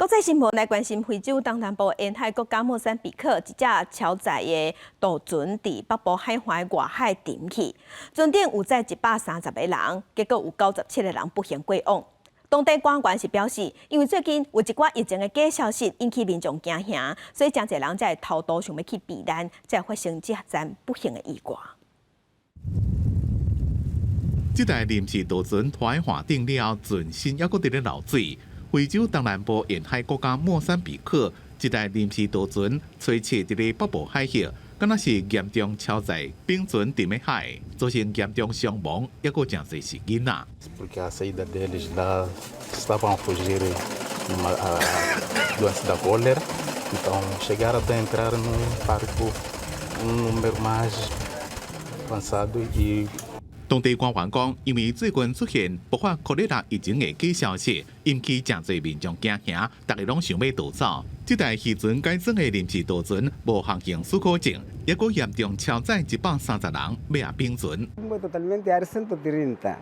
國際新聞來關心非洲東南部沿海國家莫桑比克一隻超載的渡船佇北部海岸外海沉去，船頂有載130個人，結果有97個人不幸過往。當地官員是表示，因為最近有一寡疫情的假消息引起民眾驚嚇，所以誠濟人才會偷渡想欲去避難，才會發生這樁不幸的意外。這台臨時渡船拖喺岸頂了後，船身猶閣佇咧漏水。非洲東南部沿海國家莫桑比克一台臨時渡船，初七佇咧北部海域，敢若是嚴重超載，冰船沉佇海，造成嚴重傷亡，猶閣誠濟是囡仔。 Porque a saída deles lá estavam a fugir numa a doença da cólera, então chegaram até entrar num barco um número mais avançado e 當地官員講，因為最近出現爆發科勒拉疫情的假消息，引起誠濟民眾驚嚇，逐家攏想欲逃走。這台漁船改裝的臨時渡船無航行許可證，猶閣嚴重超載130人，欲來冰船。 Totalmente ar 130.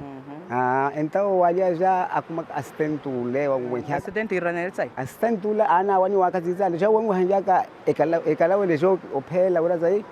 Ah, então ali já accidente leo Accidente iraneltsai. Accidente la ana wani wakati já wangu hanjaka ekala ekala wele jo ophela ura zai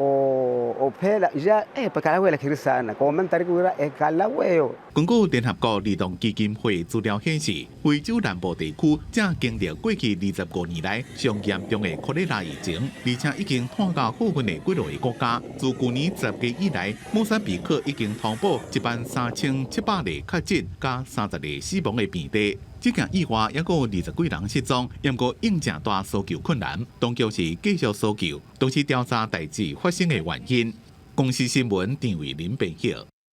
o ophela já eh pakala wela kirisana komentari kura ekala weo。 根據聯合國兒童基金會資料顯示，非洲南部地區正經歷過去25年來上嚴重的科勒拉疫情，而且已經拖到部分的幾落個國家。自舊年10月以來，莫桑比克已經通報13,700例確診，佮30例死亡的病例。這件意外猶閣有20幾人失蹤，毋過應誠大搜救困難，當局是繼續搜救，同時調查代誌發生的原因。公視新聞陳偉林編譯。